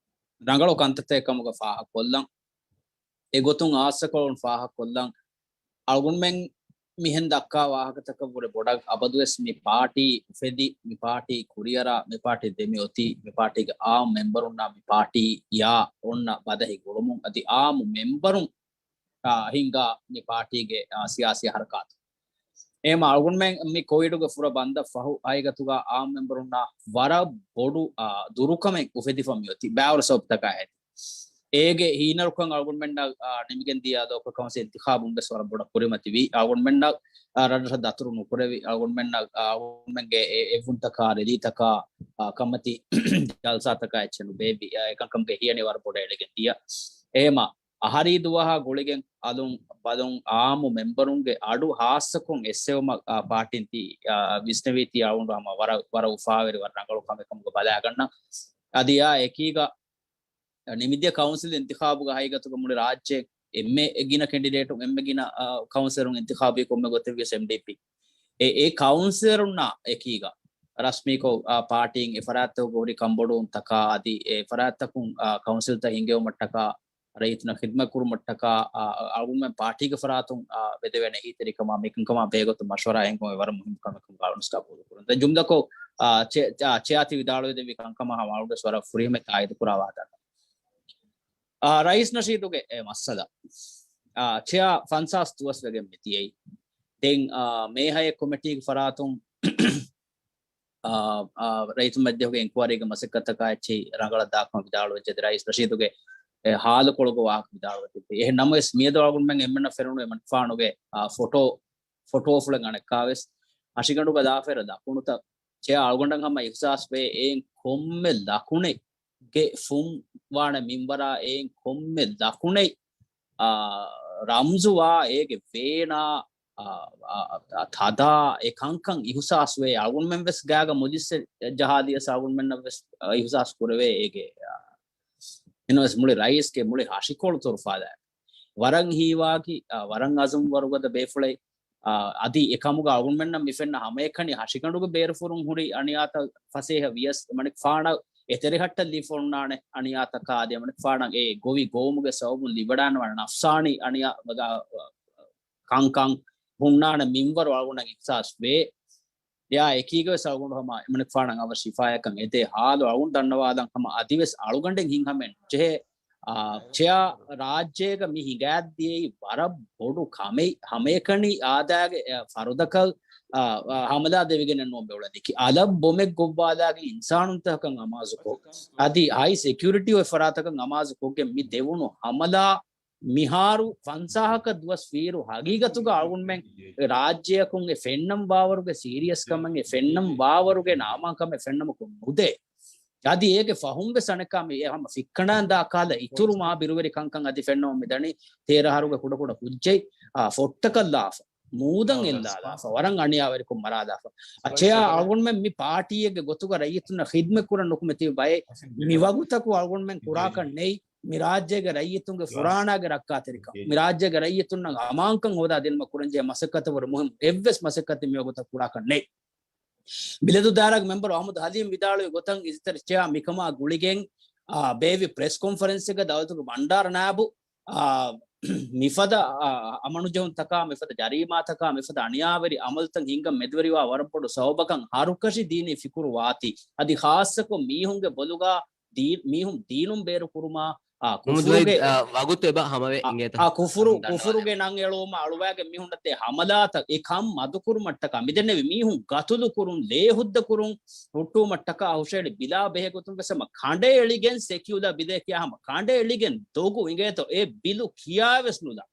ރަނގަޅު ކަންތައްތައް ކަމުގަ ފާހަގަކޮށްލަން. އެގޮތުން އާއްސަކޮޅުން ފާހަގަކޮށްލަން. އަޅުގަނޑުމެން މިހެން ދައްކާ ވާހަކަތަކަށްވުރެ ބޮޑަށް އަބަދުވެސް މި ޕާޓީ އުފެދި، މި ޕާޓީ ކުރިއަރާ، މި ޕާޓީ ދެމިއޮތީ، މި ޕާޓީގެ އާއްމު މެމްބަރުންނާ މި ޕާޓީއާ އޮންނަ ބަދަހި ގުޅުމުން އަދި އާއްމު މެމްބަރުން އާ، ހިންގާ މި ޕާޓީގެ، އާ، ސިޔާސީ ހަރަކާތު. އެހެމަ އަޅުގަނޑުމެން މި ކޮވިޑުގެ ފުރަ ބަންދަށް ފަހު ހަގީގަތުގަ އާއްމު މެމްބަރުންނާ ވަރަށް ބޮޑު، އާ، ދުރުކަމެއް އުފެދިފަ މިއޮތީ ބައިވަރު ސަބަބުތަކާ ހެދި. އޭގެ ހީނަރުކަން އަޅުގަނޑުމެންނަށް، އާ، ނިމިގެން ދިޔަ ލޯކަލް ކައުންސިލް އިންތިޚާބުން ވެސް ވަރަށް ބޮޑަށް ކުރިމަތިވި. އަޅުގަނޑުމެންނަށް، އާ، ރަށްރަށަށް ދަތުރު ނުކުރެވި. އަޅުގަނޑުމެންނަށް، އާ، އަޅުގަނޑުމެންގެ އެ-، އެއްވުންތަކާ، ރެލީތަކާ، އާ، ކަމަތި ޖަލްސާތަކާ އެއްޗެއް ނުބޭއްވި. އާ، އެކަންކަމުގެ ހިޔަނި ވަރަށް ބޮޑަށް އެޅިގެން ދިޔަ. އެހެމަ އަހަރީ ދުވަހާ ގުޅިގެން އަލުން ބަލުން އާއްމު މެމްބަރުންގެ އަޑު ހާއްސަކޮށް އެއްސެވުމަށް، އާ، ޕާޓީން ތި-، އާ، ވިސްނެވީތީ އަޅުގަނޑު ހަމަ ވަރަށް، ވަރަށް އުފާވެރި ވަރަށް ރަނގަޅު ކަމެއް ކަމުގަ ބަލާގަންނަ. އަދި އާ އެކީގަ ނިމިދިޔަ ކައުންސިލް އިންތިޚާބުގަ ހަގީގަތުގަ މުޅި ރާއްޖެ އެންމެ ގިނަ ކެންޑިޑޭޓުން އެންމެ ގިނަ، އާ، ކައުންސިލަރުން އިންތިޚާބުވި ކޮންމެ ގޮތެއް ވިޔަސް އެމްޑީޕީ. އެ، އެ ކައުންސިލަރުންނާ އެކީގަ ރަސްމީކޮށް، އާ، ޕާޓީން އެ ފަރާތްތަކުގަ ހުރި ކަންބޮޑުވުންތަކާ އަދި އެ ފަރާތްތަކުން، އާ، ކައުންސިލްތައް ހިންގެވުމަށްޓަކާ ރައްޔިތުންނަށް ޚިދުމަތް ކުރުމަށްޓަކާ، އާ، އަޅުގަނޑުމެން ޕާޓީގެ ފަރާތުން، އާ، ވެދެވޭނެ އެހީތެރިކަމާ މިކަންކަމާ ބެހޭގޮތުން މަޝްވަރާ ހިންގުމަށް ވަރަށް މުހިންމު ކަމެއް ކަމުގަ އަޅުގަނޑު ގަބޫލު ކުރަން. ދެން ޖުމްލަކޮށް، އާ، ޗެ-، ޗެ-، ޗެއާ ތި ވިދާޅުވެދެއްވި ކަންކަމާ ހަމަ އަޅުގަނޑުވެސް ވަރަށް ފުރިހަމަ ތާއީދު ކުރާ ވާހަކަ. އާ، ރައީސް ނަޝީދުގެ އެ މައްސަލަ. އާ، ޗެއާ ފަންސާސް ދުވަސް ވެގެން މި ދިޔައީ. ދެން، އާ، މޭހައެއް ކޮމިޓީގެ ފަރާތުން އާ، އާ، ރައްޔިތުން މަޖިލީހުގެ އިންކުއަރީގެ މަސައްކަތަކާ އެއްޗެހި ރަނގަޅަށް ދާކަމަށް ވިދާޅުވެއްޖެ. ރައީސް ނަޝީދުގެ އެ ހާލުކޮޅުގެ ވާހަކަ ވިދާޅުވެ ތިއްބެވި. އެހެން ނަމަވެސް މިއަދު އަޅުގަނޑުމެން އެންމެންނަށް ފެނުނު އެމަނިކުފާނުގެ، އާ، ފޮޓޯ، ފޮޓޯފުޅެއް އަނެއްކާވެސް ހަށިގަނޑުގަ ލާފައިރަށް ލަކުނުތައް ޗެއާ އަޅުގަނޑަށް ހަމަ އިހުސާސް ވޭ އެއިން ކޮންމެ ލަކުނެއް ގެ ފުން ވާނެ މިންވަރާ އެއިން ކޮންމެ ލަކުނެއް، އާ، ރަމްޒުވާ އޭގެ ވޭނާ، އާ، އާ، އާ، ތަދާ އެ ކަންކަން އިހުސާސް ވޭ. އަޅުގަނޑުމެން ވެސް ގާގަ މުޖިއްސެއް ޖަހާލިޔަސް އަޅުގަނޑުމެންނަށް ވެސް، އާ، އިހުސާސް ކުރެވޭ އޭގެ، އާ، އެންވެސް މުޅި ރައީސްގެ މުޅި ހަށިކޮޅު ތޮރުފާލާ ވަރަށް ހީވާކި، އާ، ވަރަށް އަޒުމް ވަރުގަދަ ބޭފުޅެއް. އާ، އަދި އެކަމުގަ އަޅުގަނޑުމެންނަށް މި ފެންނަ ހަމައެކަނި ހަށިގަނޑުގެ ބޭރުފުރުން ހުރި އަނިޔާތައް ފަސޭހަ ވިޔަސް އެމަނިކުފާނަށް އެތެރެހައްޓަށް ލިބިފަ ހުންނާނެ އަނިޔާތަކާ އަދި އެމަނިކުފާނަށް އެ ގޮވި ގޮވުމުގެ ސަބަބުން ލިބިވަޑާންވާނެ ނަފްސާނީ އަނިޔާ ވަގާ ކަންކަން ހުންނާނެ މިންވަރު އަޅުގަނޑަށް އިހްސާސް ވޭ. އެއާ އެކީގަވެސް އަޅުގަނޑު ހަމަ އެމަނިކުފާނަށް އަވަށް ޝިފާޔަކަށް އެދޭ ހާލު އަޅުގަނޑު ދަންނަވާލަން ހަމަ އަދިވެސް އަޅުގަނޑެއް ހިން ހަމައެއް ނުޖެހޭ. އާ، ޗެއާ ރާއްޖޭގަ މި ހިނގާދިޔައީ ވަރަށް ބޮޑު ކަމެއް. ހަމައެކަނި އާދައިގެ، އެ، ފަރުދަކަށް، އާ، އާ، ހަމަލާ ދެވިގެނެއް ނޫން މިއުޅެނީކީ. އަލަށް ބޮމެއް ގޮއްވާލާގެން އިންސާނުންތަކަކަށް އަމާޒުކޮށް، އަދި ހައި ސެކިއުރިޓީ އޮތް ފަރާތަކަށް އަމާޒުކޮށްގެން މި ދެވުނު ހަމަލާ މިހާރު ފަންސާހަކަށް ދުވަސް ވީއިރު ހަގީގަތުގަ އަޅުގަނޑުމެން ރާއްޖެއަކުން އެ ފެންނަންވާވަރުގެ ސީރިއަސް ކަމެއް އެ ފެންނަންވާވަރުގެ ނާމާ ކަމެއް ފެންނަމަކުން ނުދޭ. އަދި އޭގެ ފަހުން ވެސް އަނެއްކާ މި އެ ހަމަ ފިއްކަނޑާން ދާ ކާލަ އިތުރު މާ ބިރުވެރި ކަންކަން އަދި ފެންނަމުން މިދަނީ ތޭރަ އަހަރުގެ ކުޑަކުޑަ ކުއްޖެއް، އާ، ފޮއްޓަކަށްލާފަ، މޫދަށް އެއްލާލާފަ، ވަރަށް އަނިޔާވެރިކޮށް މަރާލާފަ. އަ، ޗެއާ އަޅުގަނޑުމެން މި ޕާޓީއެއްގެ ގޮތުގަ ރައްޔިތުންނަށް ޚިދްމަތް ކުރަން ނުކުމެ ތިބި ބައެއް މި ވަގުތަކު އަޅުގަނޑުމެން ކުރާކަށް ނެތް. މި ރާއްޖޭގެ ރައްޔިތުންގެ ފުރާނާގެ ރައްކާތެރިކަން، މި ރާއްޖޭގެ ރައްޔިތުންނަށް އަމާންކަން ހޯދާ ދިނުމަށް ކުރަންޖެހޭ މަސައްކަތަށް ވުރެ މުހިންމު އެއްވެސް މަސައްކަތެއް މިވަގުތަށް ކުރާކަށް ނެތް. ބިލަދު ދާއިރާގެ މެމްބަރު އަހްމަދު ހަލީމް ވިދާޅުވި ގޮތަށް އިޒުތެރެ ޗެއާ މިކަމާ ގުޅިގެން، އާ، ބޭއްވި ޕްރެސް ކޮންފަރެންސެއްގަ ދައުލަތުގެ ބަންޑާރަ ނާއިބު، އާ، މިފަދަ، އާ، އަމަނުޖެހުންތަކާ، މިފަދަ ޖަރީމާތަކާ، މިފަދަ އަނިޔާވެރި އަމަލުތައް ހިންގަން މެދުވެރިވާ ވަރަށް ބޮޑު ސަބަބަކަށް ހަރުކަށި ދީނީ ފިކުރު ވާތީ. އަދި ޚާއްޞަކޮށް މީހުންގެ ބޮލުގަ ދީ-، މީހުން ދީނުން ބޭރު ކުރުމާ، އާ، ކުފުރުގެ، އާ، ވަގުތު އެބަ ހަމަވެ އާ، އިނގޭތަ؟ އާ، ކުފުރު، ކުފުރުގެ ނަން އެޅުވުމަށް އަޅުވާގެން މީހުންނަށް ދޭ ހަމަލާތައް އެ ކަން މަދުކުރުމަށްޓަކާ މިދެންނެވި މީހުން ގަތުލު ކުރުން، ލޭހުއްދަ ކުރުން ހުއްޓުވުމަށްޓަކާ ހުށައެޅި ބިލާ ބެހޭ ގޮތުން ވެސް ހަމަ ކަނޑައެޅިގެން ސެކިއުލާ ބިލޭ ކިޔާ ހަމަ ކަނޑައެޅިގެން ދޮގު އިނގޭތޯ އެ ބިލު ކިޔާވެސް ނުލާ.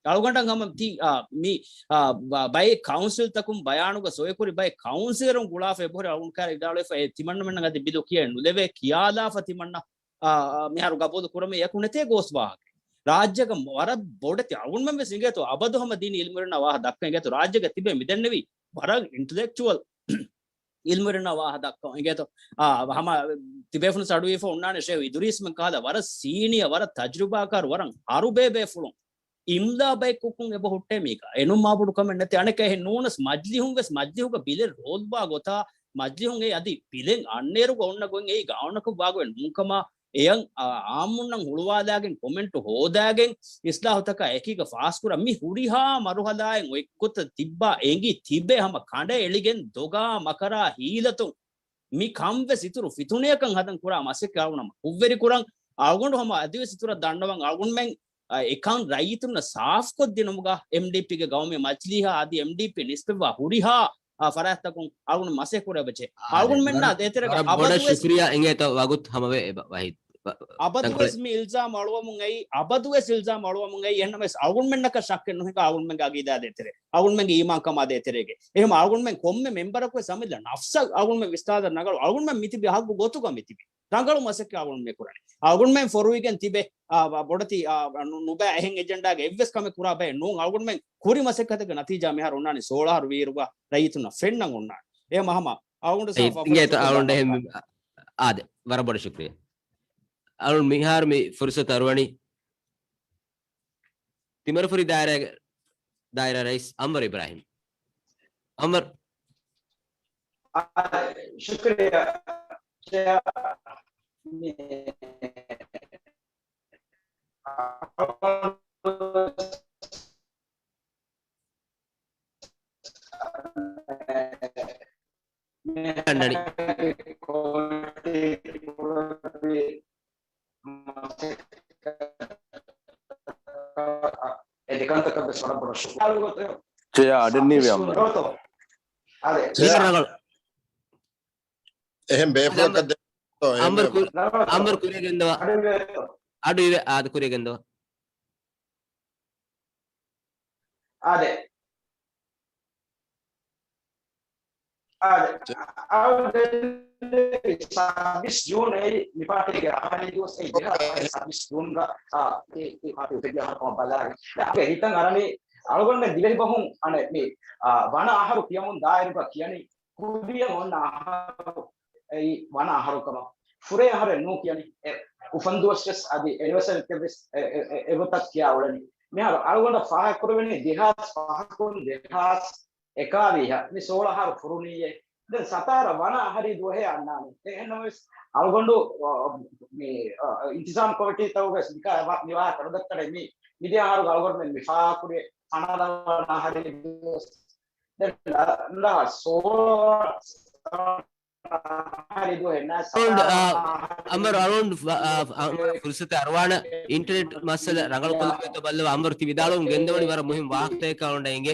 އަޅުގަނޑަށް ހަމަ ތި، އާ، މި، އާ، ބަ-، ބައެއް ކައުންސިލްތަކުން ބަޔާނުގަ ސޮއިކުރި ބައެއް ކައުންސިލަރުން ގުޅާފަ އެބަހުރި އަޅުގަނޑު ކާރި ވިދާޅުވެފަ އެ ތިމަންނަމެންނަށް އަދި ބިލު ކިޔައެއް ނުލެވޭ ކިޔާލާފަ ތިމަންނަ، އާ، އާ، މިހާރު ގަބޫލު ކުރަމޭ އެކު ނެތޭ ގޯސް ވާހަކަ. ރާއްޖޭގަ ވަރަށް ބޮޑެތި އަޅުގަނޑުމެން ވެސް އިނގޭތޯ އަބަދު ހަމަ ދީނީ އިލްމުވެރިންނާ ވާހަ ދައްކަން އިނގޭތޯ ރާއްޖޭގަ ތިބޭ މިދެންނެވި ވަރަށް އިންޓެލެކްޗުއަލް އިލްމުވެރިންނާ ވާހަ ދައްކަން އިނގޭތޯ، އާ، ހަމަ ތިބޭފުޅުން ސަޑުވީފަ އޮންނާނެ ޝޭހު އިދުރީސްމެން ކަހަލަ ވަރަށް ސީނިއަ، ވަރަށް ތަޖްރުބާކާރު، ވަރަށް ހަރުބޭބޭފުޅުން އިމްލާ ބައެއް ކުކުން އެބަ ހުއްޓޭ މީގަ. އެނޫން މާބޮޑު ކަމެއް ނެތޭ. އަނެކަ އެހެން ނޫނަސް މަޖްލިހުން ވެސް މަޖްލިހުގަ ބިލެއް ރޯލްވާ ގޮތާ މަޖްލިހުން އެ އަދި ބިލެއް އަންނައިރުގަ އޮންނަ ގޮތް އެއީ ގާނޫނަކަށް ވާގޮތް ނޫންކަމާ އެޔަށް، އާ، އާއްމުންނަށް ހުޅުވާލާގެން ކޮމެންޓު ހޯދާގެން އިސްލާހުތަކާ އެކީގަ ފާސްކުރާ މި ހުރިހާ މަރުހަލާއެއް އޮތްގޮތަށް ތިއްބާ އެނގި ތިބެ ހަމަ ކަނޑައެޅިގެން ދޮގާ މަކަރާ ހީލަތުން މި ކަން ވެސް އިތުރު ފިތުނަޔަކަށް ހަދަން ކުރާ މަސައްކަތް އަޅުގަނޑު ހަމަ ކުށްވެރި ކުރަން. އަޅުގަނޑު ހަމަ އަދިވެސް އިތުރަށް ދަންނަވަން އަޅުގަނޑުމެން އެކަން ރައްޔިތުންނަށް ސާފްކޮށްދިނުމުގަ އެމްޑީޕީގެ ގައުމީ މަޖިލީހާ އަދި އެމްޑީޕީ ނިސްބަތްވާ ހުރިހާ އާ، ފަރާތްތަކުން އަޅުގަނޑު މަސައްކަތް ކުރެވިއްޖެ. އާދެ، އަޅުގަނޑުމެންނާ ވަރަށް، ދޭތެރޭގަ ވަރަށް ބޮޑަށް އަބަދުވެސް، ޝުކުރިޔާ. އިނގޭތޯ ވަގުތު ހަމަވޭ އެބަ ވަހީދު. އަބަދުވެސް މި އިލްޒާމް އަޅުވަމުން އައީ، އަބަދުވެސް އިލްޒާމް އަޅުވަމުން އައީ، އެހެންނަމަވެސް އަޅުގަނޑުމެންނަކަށް ޝައްކެއް ނުހިނގާ އަޅުގަނޑުމެންގެ އަގީދާ ދޭތެރޭ، އަޅުގަނޑުމެންގެ އީމާންކަމާ ދޭތެރޭގެ. އެހެން އަޅުގަނޑުމެން ކޮންމެ މެމްބަރަކުވެސް އަމިއްލަ ނަފްސަށް އަޅުގަނޑުމެން ވިސްނާލަން ރަނގަޅު، އަޅުގަނޑުމެން މިތިބި ހައްގު ގޮތުގަ މިތިބި. ރަނގަޅު މަސައްކަތް އަޅުގަނޑުމެން ކުރަނީ. އަޅުގަނޑުމެން ފޮރުވިގެން ތިބެ، އާ، ބޮޑެތި، އާ، ނު-، ނުބައި އެހެން އެޖެންޑާގެ އެއްވެސް ކަމެއް ކުރާ ބައެއް ނޫން. އަޅުގަނޑުމެން ކުރި މަސައްކަތެއްގެ ނަތީޖާ މިހާރު އޮންނާނީ ސޯޅަ އަހަރު ވީއިރުގަ ރައްޔިތުންނަށް ފެންނަން އޮންނާނެ. އެހެން ހަމަ އަޅުގަނޑު އެ، އިނގޭތޯ އަޅުގަނޑު އެހެން، އާދެ، ވަރަށް ބޮޑަށް ޝުކުރިޔާ. އަޅުން މިހާރު މި ފުރުސަތު އަރުވަނީ ތިމަރަފުރި ދާއިރާގެ ދާއިރާ ރައީސް އަންވަރު އިބްރާހިމް. އަންވަރު. އާ، ޝުކުރިއްޔާ. ޗެއާ، މި، އަންނަނީ. އެ ދެކަންތަކަށް ވެސް ވަރަށް ބޮޑަށް ޝުކުރިއްޔާ. ޗެއާ، އަޑެއް ނީވޭ އަންވަރު. އާދެ. ޗެއާ. ރަނގަޅު. އެހެން ބޭފުޅަކަށް އަންވަރު. ދެ-، އަންވަރު ކުރި-، އަންވަރު ކުރިއަށް ގެންދަވާ. އަޑު އިވޭ. އާދެ، ކުރިއަށް ގެންދަވާ. އާދެ. އާދެ. އާދެ. ސައްބީސް ޖޫން އެއީ މި ޕާޓީގެ އަހަރީ ދުވަސް. އެއީ ދެހާސް ސައްބީސް ޖޫންގަ، އާ، އެ، އެ ޕާޓީ އުފެއްދި އަހަރު ކަމަށް ބަލާގެން. އަގެ ހިތަށް އަރަނީ އަޅުގަނޑުމެން ދިވެހި ބަހުން އަނެއް މި، އާ، ވަނަ އަހަރު ކިޔަމުން ދާއިރުގަ ކިޔަނީ ކުރިއަށް އޮންނަ އަހަރު އެއީ ވަނަ އަހަރު ކަމަށް. ފުރޭ އަހަރެއް ނޫން ކިޔަނީ. އެ އުފަންދުވަސް ވެސް އަދި އެނިވަސަރީއެއް ވެސް އެ، އެ، އެ، އެގޮތަށް ކިޔާ އުޅެނީ. މިހާރު އަޅުގަނޑަށް ފާހަގަކުރެވެނީ ދެހާސް ފަހަކުން ދެހާސް އެކާވީހަށް މި ސޯޅަ އަހަރު ފުރުނީއޭ. ދެން ސަތާރަ ވަނަ އަހަރީ ދުވަހެއް އަންނާނެ. އެ، އެހެންނަމަވެސް އަޅުގަނޑު، އަ، މި، އަ، އިންތިޒާމް ކޮމިޓީތަކުގެ ވެސް މިކަ-، މި ވާހަކަ ކަރުދައްކަނީ މި، މިދިޔަ އަހަރުގަ އަޅުގަނޑުމެން މި ފާހަގަކުރި ފަނަރަ ވަނަ އަހަރީ ދުވަސް. ދެން ސޯ-، އަރައުންޑް، އަ، އަންވަރު އަރައުންޑް، އަ، އަ، އަންވަރު ފުރުސަތެއް އަރުވާނަ އިންޓަރނެޓް މައްސަލަ ރަނގަޅު ކޮށްލުމަށް ބައްލަވާ. އަންވަރު ތި ވިދާޅުވަމުން ގެންދަވަނީ ވަރަށް މުހިންމު ވާހަކަތަކެއް ކަމަށް އިނގޭ.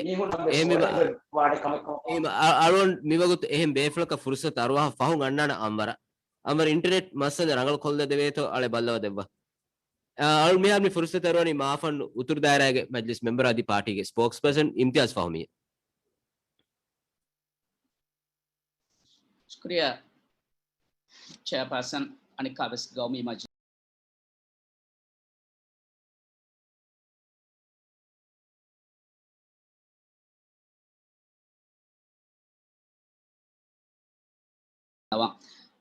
އެހެންވީމަ، އަ، އަ، އަޅުގަނޑު މިވަގުތު އެހެން ބޭފުޅަކަށް ފުރުސަތު އަރުވާ ފަހުން އަންނާނަ އަންވަރަށް. އަންވަރު އިންޓަރނެޓް މައްސަލަ ރަނގަޅު ކޮށްލަދެވޭތޯ އަޅެ ބައްލަވަ ދެއްވާ. އަ، އަޅު މިހާރު މި ފުރުސަތު އަރުވަނީ މާފަންނު އުތުރު ދާއިރާގެ މަޖްލިސް މެމްބަރ އަދި ޕާޓީގެ ސްޕޯކްސްޕަރސަން އިމްތިޔާޒް ފަހުމީ. ޝުކުރިއްޔާ ޗެއާޕާސަން. އަނެއްކާވެސް ގައުމީ މަޖި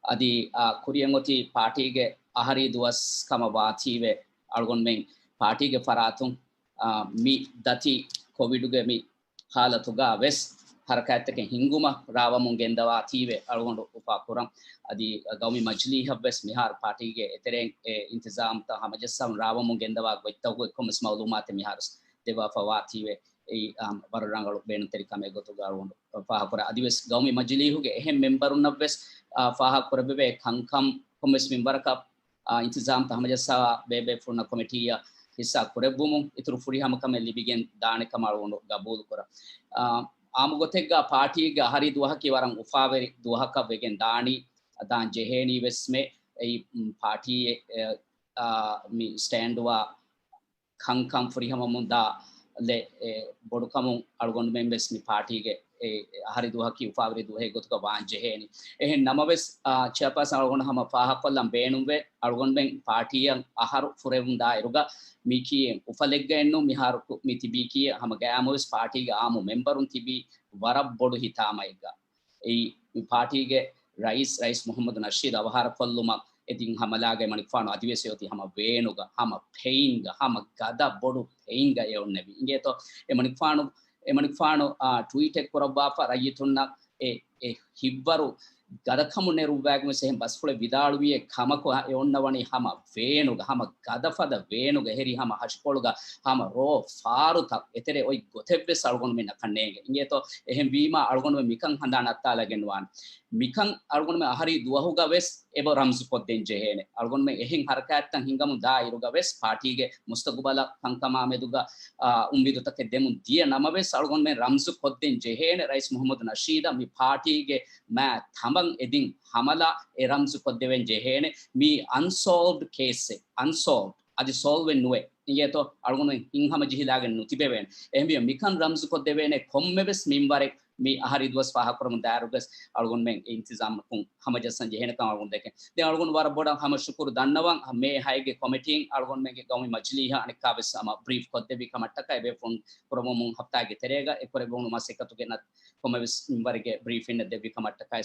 އަދި، އާ، ކުރިއަށް އޮތީ ޕާޓީގެ އަހަރީ ދުވަސް ކަމަށް ވާތީވެ، އަޅުގަނޑުމެން ޕާޓީގެ ފަރާތުން، އާ، މި ދަތި ކޮވިޑުގެ މި ހާލަތުގަ ވެސް ހަރަކާތްތަކެއް ހިންގުމަށް ރާވަމުން ގެންދަވާތީވެ އަޅުގަނޑު އުފާ ކުރަން. އަދި ގައުމީ މަޖިލީހަށް ވެސް މިހާރު ޕާޓީގެ އެތެރެއިން އެ އިންތިޒާމްތައް ހަމަޖައްސަވަން ރާވަމުން ގެންދަވާ ގޮތްތަކުގެ ކޮންމެސް މައުލޫމާތެއް މިހާރު ދެއްވާފަ ވާތީވެ، އެއީ، އާ، ވަރަށް ރަނގަޅު ބޭނުންތެރި ކަމެއް ގޮތުގަ އަޅުގަނޑު ފާހަގަކުރަން. އަދިވެސް ގައުމީ މަޖިލީހުގެ އެހެން މެމްބަރުންނަށް ވެސް، އާ، ފާހަގަކުރެއްވެވޭ ކަންކަން ކޮންމެސް މިންވަރަކަށް، އާ، އިންތިޒާމްތައް ހަމަޖައްސަވާ ބޭބޭފުޅުންނަށް ކޮމިޓީއަށް ހިއްސާ ކުރެއްވުމުން އިތުރު ފުރިހަމަކަމެއް ލިބިގެން ދާނެ ކަމަށް އަޅުގަނޑު ގަބޫލުކުރަން. އާ، އާއްމު ގޮތެއްގަ ޕާޓީގެ އަހަރީ ދުވަހަކީ ވަރަށް އުފާވެރި ދުވަހަކަށް ވެގެން ދާނީ، ދާން ޖެހޭނީ ވެސްމެ. އެއީ، މް، ޕާޓީއެއް، އެ، އާ، މި ސްޓޭންޑްވާ ކަންކަން ފުރިހަމަވަމުންދާ ލެ، އެ، ބޮޑުކަމުން އަޅުގަނޑުމެން ވެސް މި ޕާޓީގެ އެ، އެ، އަހަރި ދުވަހަކީ އުފާވެރި ދުވަހެއް ގޮތުގަ ވާން ޖެހޭނީ. އެހެން ނަމަވެސް، އާ، ޗެއާޕާސަން އަޅުގަނޑު ހަމަ ފާހަގަކޮށްލަން ބޭނުންވޭ، އަޅުގަނޑުމެން ޕާޓީއަށް އަހަރު ފުރެވުން ދާއިރުގަ މިކީއެއް އުފަލެއްގައެއްނު، މިހާރު މި ތިބީކީއެއް ހަމަ ގައިމުވެސް ޕާޓީގެ އާއްމު މެމްބަރުން ތިބީ ވަރަށް ބޮޑު ހިތާމައެއްގަ. އެއީ، މި ޕާޓީގެ ރައީސް، ރައީސް މުޙައްމަދު ނަޝީދު އަވަހާރަކޮށްލުމަށް އެދިން ހަމަލާގައި މަނިކުފާނު އަދިވެސް އޮތީ ހަމަ ވޭނުގަ، ހަމަ ޕެއިންގަ، ހަމަ ގަދަ ބޮޑު ޕެއިންގަ އެ އޮންނެވި. އިނގޭތޯ، އެ މަނިކުފާނު، އެ މަނިކުފާނު، އާ، ޓްވީޓެއް ކުރައްވާފަ ރައްޔިތުންނަށް އެ، އެ ހިއްވަރު ގަދަކަމުން ނެރުއްވާގެން ވެސް އެހެން ބަސްފުޅެއް ވިދާޅުވިއެއް ކަމަކު އެ އޮންނަވަނީ ހަމަ ވޭނުގަ، ހަމަ ގަދަފަދަ ވޭނުގަ އެހެރީ ހަމަ ހަށިކޮޅުގަ ހަމަ ރޯ ފާރުތައް އެތެރެ އޮތް ގޮތެއްވެސް އަޅުގަނޑުމެންނަކަށް ނޭނގެ. އިނގޭތޯ، އެހެން ވީމާ އަޅުގަނޑުމެން މިކަން ހަނދާން އައްތާލަގެން ވާނެ. މިކަން އަޅުގަނޑުމެން އަހަރީ ދުވަހުގަ ވެސް އެބަ ރަމްޒު ކޮށްދޭން ޖެހޭނެ. އަޅުގަނޑުމެން އެހެން ހަރަކާތްތައް ހިންގަމުން ދާ އިރުގަ ވެސް ޕާޓީގެ މުސްތަގުބަލަށް ކަންކަމާ މެދުގަ، އާ، އުއްމީދުތަކެއް ދެމުން ދިޔަ ނަމަވެސް، އަޅުގަނޑުމެން ރަމްޒު ކޮށްދޭން ޖެހޭނެ ރައީސް މުހައްމަދު ނަޝީދަށް މި ޕާޓީގެ މާ ތަނބަށް އެދިން ހަމަލާ އެ ރަމްޒު ކޮށްދެވެން ޖެހޭނެ. މީ އަންސޯލްވްޑް ކޭސްއެއް. އަންސޯލްވްޑް. އަދި ސޯލްވެއް ނުވޭ. އިނގޭތޯ؟ އަޅުގަނޑުމެން ހިތްހަމަޖެހިލާގެން ނުތިބެވޭނެ. އެހެންވީމަ މިކަން ރަމްޒު ކޮށްދެވޭނެ ކޮންމެވެސް މިންވަރެއް މި އަހަރީ ދުވަސް ފާހަގަކުރަމުން ދާއިރުގަސް އަޅުގަނޑުމެން އިންތިޒާމަކުން ހަމަޖައްސަން ޖެހޭނެކަން އަޅުގަނޑު ދެކެން. ދެން އަޅުގަނޑު ވަރަށް ބޮޑަށް ހަމަ ޝުކުރު ދަންނަވަން، މޭ ހައެއްގެ ކޮމިޓީން އަޅުގަނޑުމެންގެ ގައުމީ މަޖިލީހަށް އަނެއްކާވެސް ހަމަ ބްރީފް ކޮށްދެއްވި ކަމަށްޓަކައި ބޭފުޅުން ކުރަމުން ހަފްތާގެ ތެރޭގަ އެކުރެވުނު މަސައްކަތުގެ ނަ-، ކޮންމެވެސް މިންވަރެއްގެ ބްރީފިން ދެއްވި ކަމަށްޓަކައި